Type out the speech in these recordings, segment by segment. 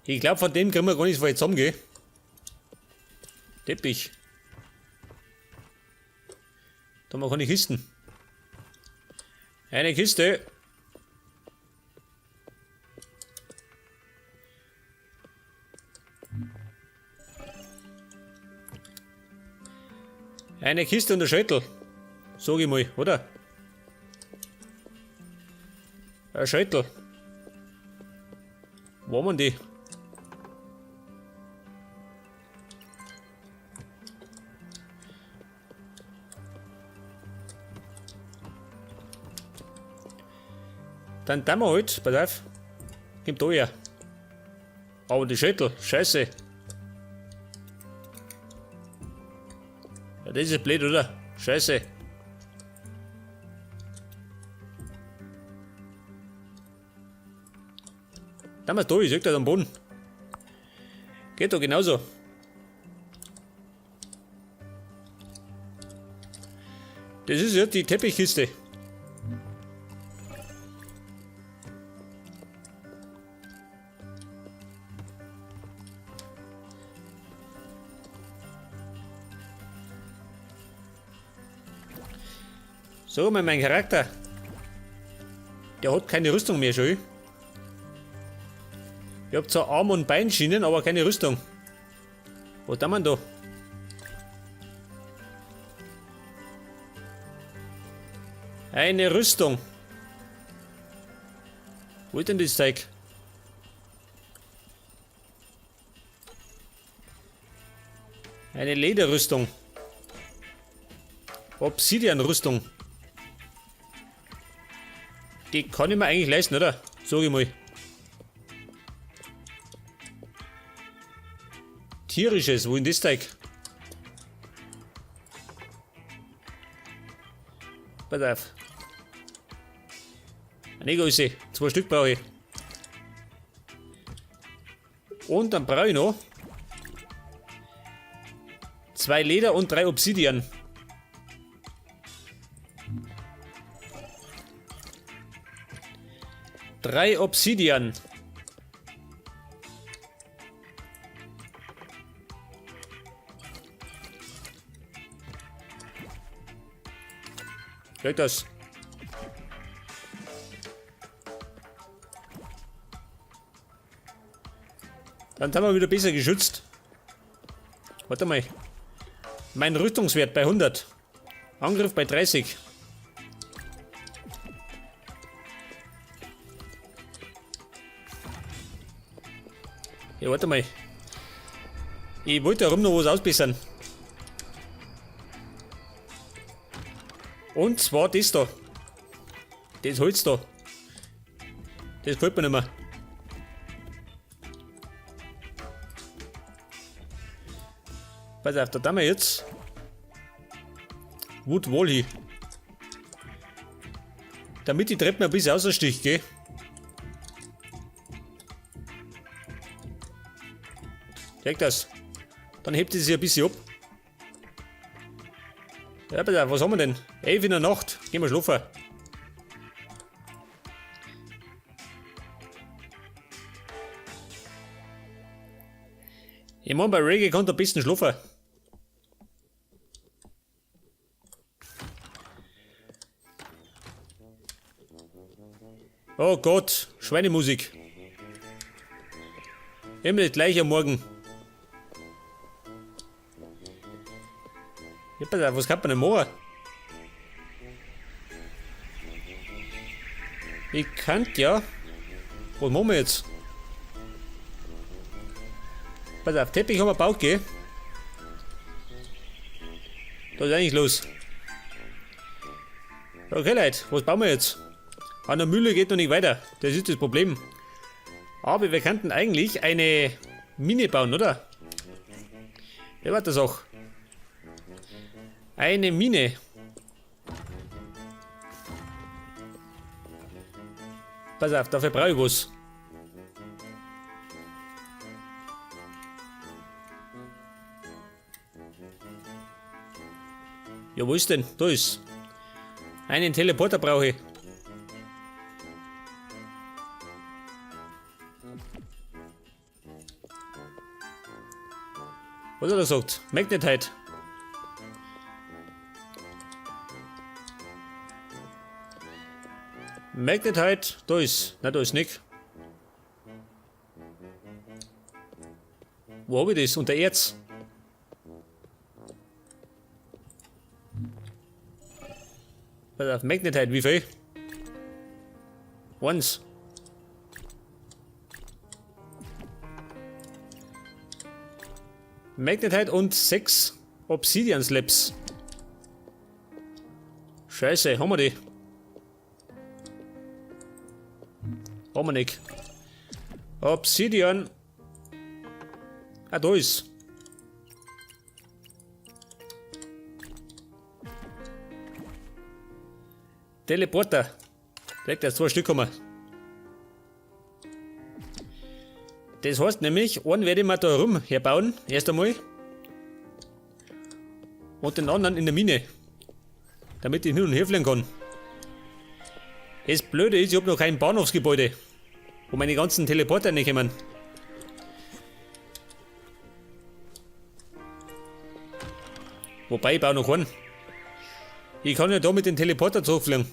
Ich glaube, von dem kriegen wir gar nicht so viel zusammen, gell? Teppich. Da haben wir keine Kisten. Eine Kiste. Eine Kiste und ein Schädel. Sag ich mal, oder? Ein Schädel. Wo haben wir die? Dann tun wir halt, pass auf. Kommt da her. Aber die Schädel, scheiße. Ja, das ist blöd, oder? Scheiße. Damals da, ich seh das am Boden. Geht doch genauso. Das ist ja die Teppichkiste. So, mein Charakter. Der hat keine Rüstung mehr, schon. Ich hab zwar Arm- und Beinschienen, aber keine Rüstung. Was tut man da? Eine Rüstung. Wo ist denn das Zeug? Eine Lederrüstung. Obsidian-Rüstung. Die kann ich mir eigentlich leisten, oder? Sag ich mal. Tierisches, wo ist das Zeug? Pass auf. Eine Größe. 2 Stück brauche ich. Und dann brauche ich noch 2 Leder und 3 Obsidian. 3 Obsidian. Geht das? Dann sind wir wieder besser geschützt. Warte mal. Mein Rüstungswert bei 100. Angriff bei 30. Ja, warte mal. Ich wollte darum noch was ausbessern. Und zwar das da. Das Holz da. Das gefällt mir nicht mehr. Pass auf, da tun wir jetzt Wood Wall hin. Damit die Treppen ein bisschen außersticht, gell? Check das. Dann hebt sie sich ein bisschen ab. Ja, pass auf, was haben wir denn? 11 in der Nacht. Gehen wir schlafen. Ich mein, bei Reggae kann der am besten schlafen. Oh Gott, Schweinemusik. Immer das gleiche am Morgen. Ja, pass auf, was kann man denn machen? Ich könnte ja. Was machen wir jetzt? Pass auf, Teppich haben wir gebaut, gell? Da ist eigentlich los. Okay, Leute, was bauen wir jetzt? An der Mühle geht noch nicht weiter. Das ist das Problem. Aber wir könnten eigentlich eine Mine bauen, oder? Wer war das auch? Eine Mine. Pass auf, dafür brauche ich was. Ja, wo ist denn? Da ist. Einen Teleporter brauche ich. Was hat er gesagt? Magnetite. Magnetite, da ist. Nein, da ist nicht. Wo hab ich das? Unter Erz. Pass auf, Magnetite, wie viel? 1. Magnetite und 6 Obsidian Slabs. Scheiße, haben wir die? Haben wir nicht. Obsidian. Ah, da ist. Teleporter. Direkt erst 2 Stück haben wir. Das heißt nämlich, einen werde ich mir da rum herbauen, erst einmal. Und den anderen in der Mine. Damit ich hin und her fliegen kann. Das Blöde ist, ich hab noch kein Bahnhofsgebäude, wo meine ganzen Teleporter reinkommen. Wobei, ich baue noch einen. Ich kann ja da mit dem Teleporter zurückfliegen.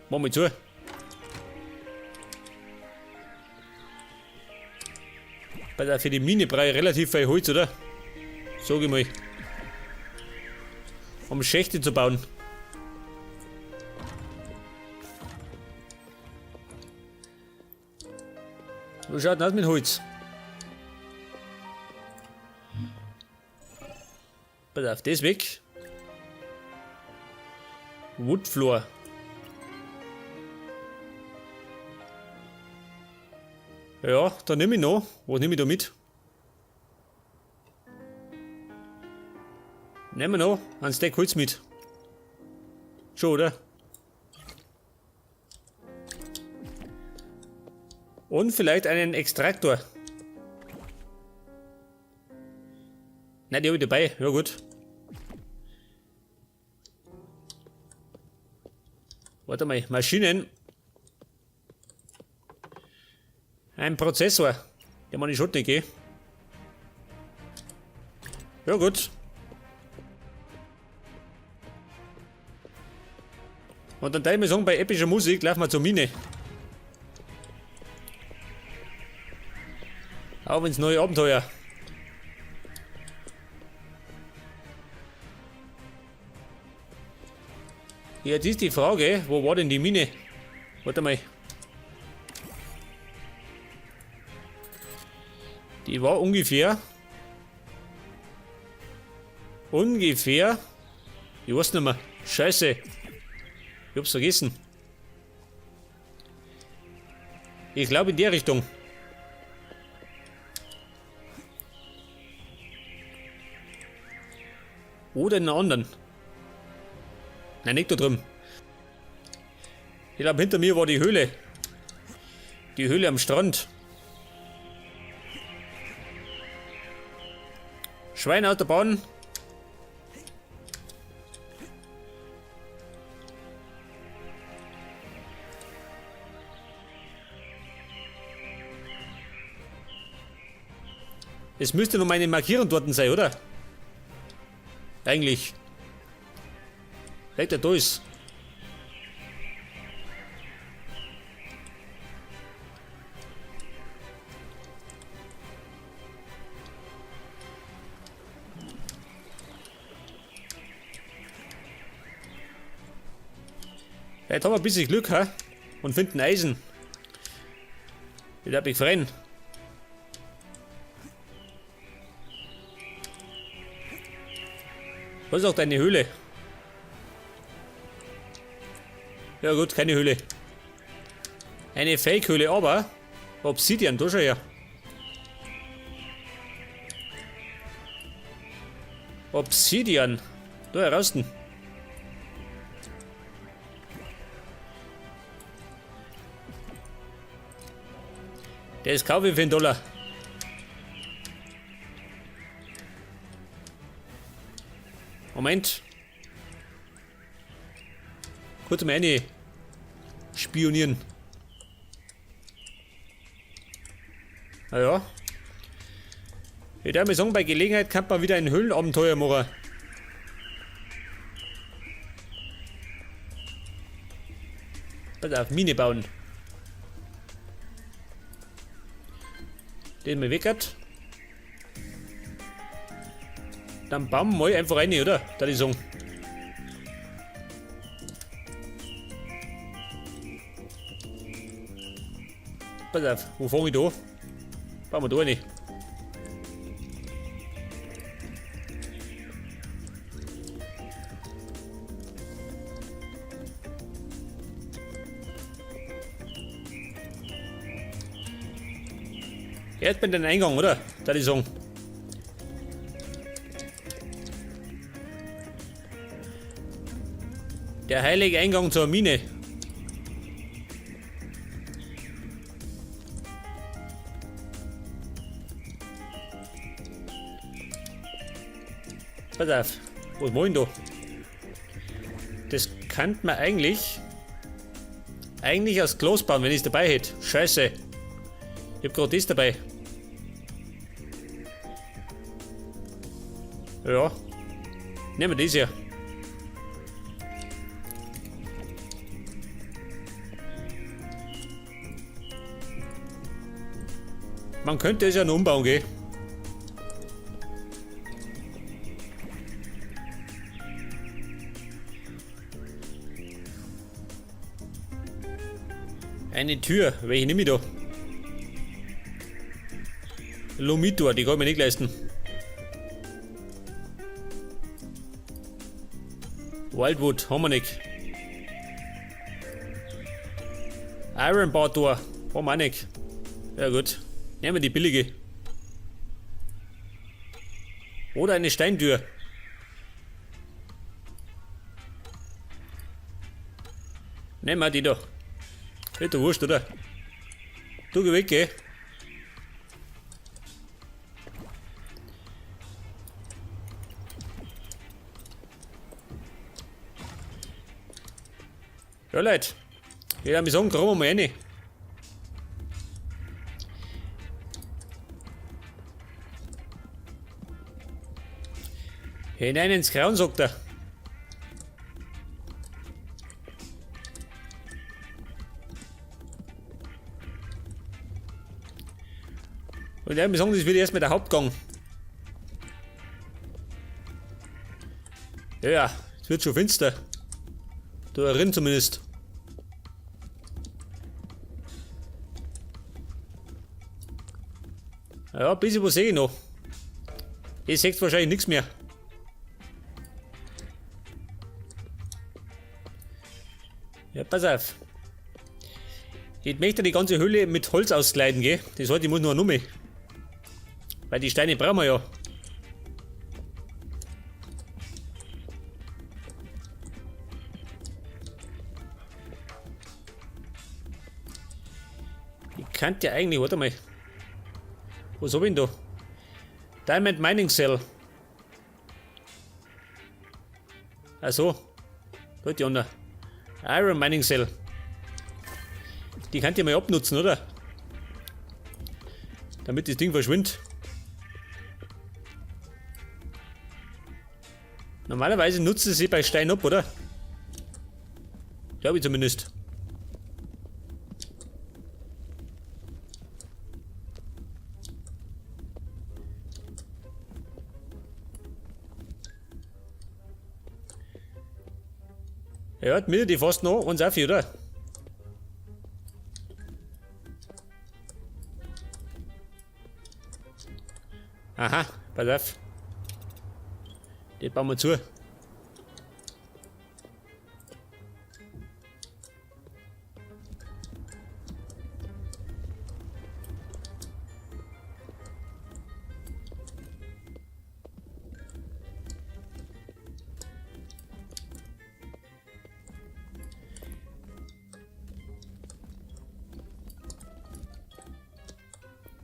Mach mal zu. Weil für die Mine brauche ich relativ viel Holz, oder? Sag ich mal. Um Schächte zu bauen. Wie schaut denn aus mit Holz? Pass auf, das weg. Woodfloor. Ja, da nehme ich noch. Was nehme ich da mit? Nehmen wir noch einen Stack Holz mit. Schon, oder? Und vielleicht einen Extraktor. Nein, die hab ich dabei. Ja gut. Warte mal, Maschinen. Ein Prozessor. Der man schon nicht, gell? Ja gut. Und dann teil ich mir sagen, bei epischer Musik laufen wir zur Mine. Auf ins neue Abenteuer. Jetzt ist die Frage, wo war denn die Mine? Warte mal. Die war ungefähr. Ungefähr. Ich weiß nicht mehr. Scheiße. Ich hab's vergessen. Ich glaube in der Richtung. Oder in einer anderen. Nein, nicht da drüben. Ich glaub, hinter mir war die Höhle. Die Höhle am Strand. Schwein aus der Bahn. Es müsste noch meine Markierung dort sein, oder? Eigentlich. Vielleicht der da ist. Vielleicht haben wir ein bisschen Glück, hä? Und finden Eisen. Ich hab mich freuen. Was ist auch deine Höhle? Ja gut, keine Höhle. Eine Fake-Höhle, aber Obsidian, da schau her. Obsidian. Da heraus. Der ist kaufe ich für $1. Moment. Kurz mal eine spionieren. Naja. Ich würde mal sagen, bei Gelegenheit kann man wieder ein Höhlenabenteuer machen. Pass auf, Mine bauen. Den mal weg hat. Dann bauen wir mal einfach rein, oder? Da die sagen. Pass auf, wo fange ich da? Bauen wir da rein. Jetzt bin den Eingang, oder? Da die sagen. Der heilige Eingang zur Mine. Pass auf, was mach ich denn da? Das könnte man eigentlich aus Glas bauen, wenn ich es dabei hätte. Scheiße. Ich hab grad das dabei. Ja. Nehmen wir das hier. Man könnte es ja noch umbauen, gell? Eine Tür, welche nehme ich da? Lomitor, die kann ich mir nicht leisten. Wildwood, haben wir nicht. Iron Bar Door, haben wir auch nicht. Ja gut, nehmen wir die billige. Oder eine Steintür. Nehmen wir die da. Wird doch wurscht, oder? Du geh weg, gell? Ja, Leute. Ich würde sagen, kommen wir mal rein. Hinein ins Grauen, sagt er. Und ich würde sagen, das wird erstmal der Hauptgang. Ja, es wird schon finster. Da drin zumindest. Ja, ein bisschen was sehe ich noch. Ihr seht wahrscheinlich nichts mehr. Ja, pass auf. Ich möchte die ganze Höhle mit Holz auskleiden, gell? Das heißt, ich muss nur noch mehr. Weil die Steine brauchen wir ja. Ich könnte ja eigentlich, warte mal. Was hab ich denn da? Diamond Mining Cell. Ach so. Da die andere. Iron Mining Cell. Die könnt ihr mal abnutzen, oder? Damit das Ding verschwindet. Normalerweise nutzen sie bei Stein ab, oder? Glaube ich zumindest. Ja, die Mitte, die fast noch und auf, oder? Aha, pass auf. Die bauen wir zu.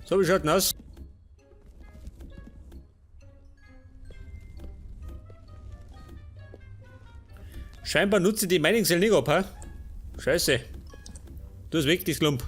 So, wie schaut denn aus? Scheinbar nutze ich die Mining Cell nicht ab, hä? Scheiße. Du hast weg, das Klump.